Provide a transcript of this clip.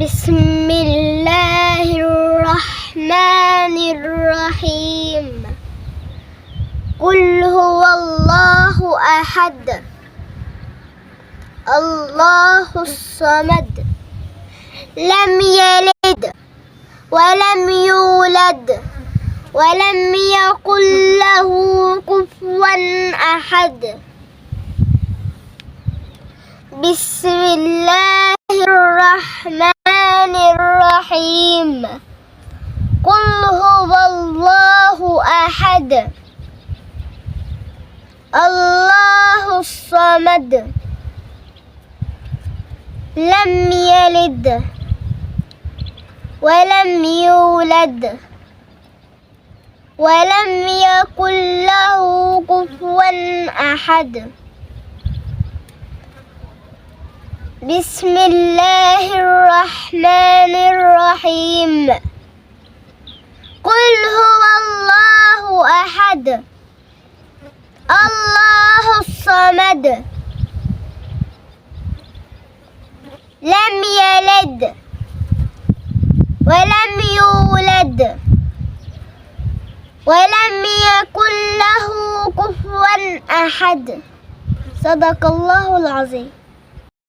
بسم الله الرحمن الرحيم. قل هو الله أحد، الله الصمد، لم يلد ولم يولد ولم يكن له كفوا أحد. بسم الله الرحمن الرحيم. قل هو الله أحد، الله الصمد، لم يلد ولم يولد ولم يكن له كفوا أحد. بسم الله الرحمن الرحيم. قل هو الله أحد، الله الصمد، لم يلد ولم يولد ولم يكن له كفوا أحد. صدق الله العظيم.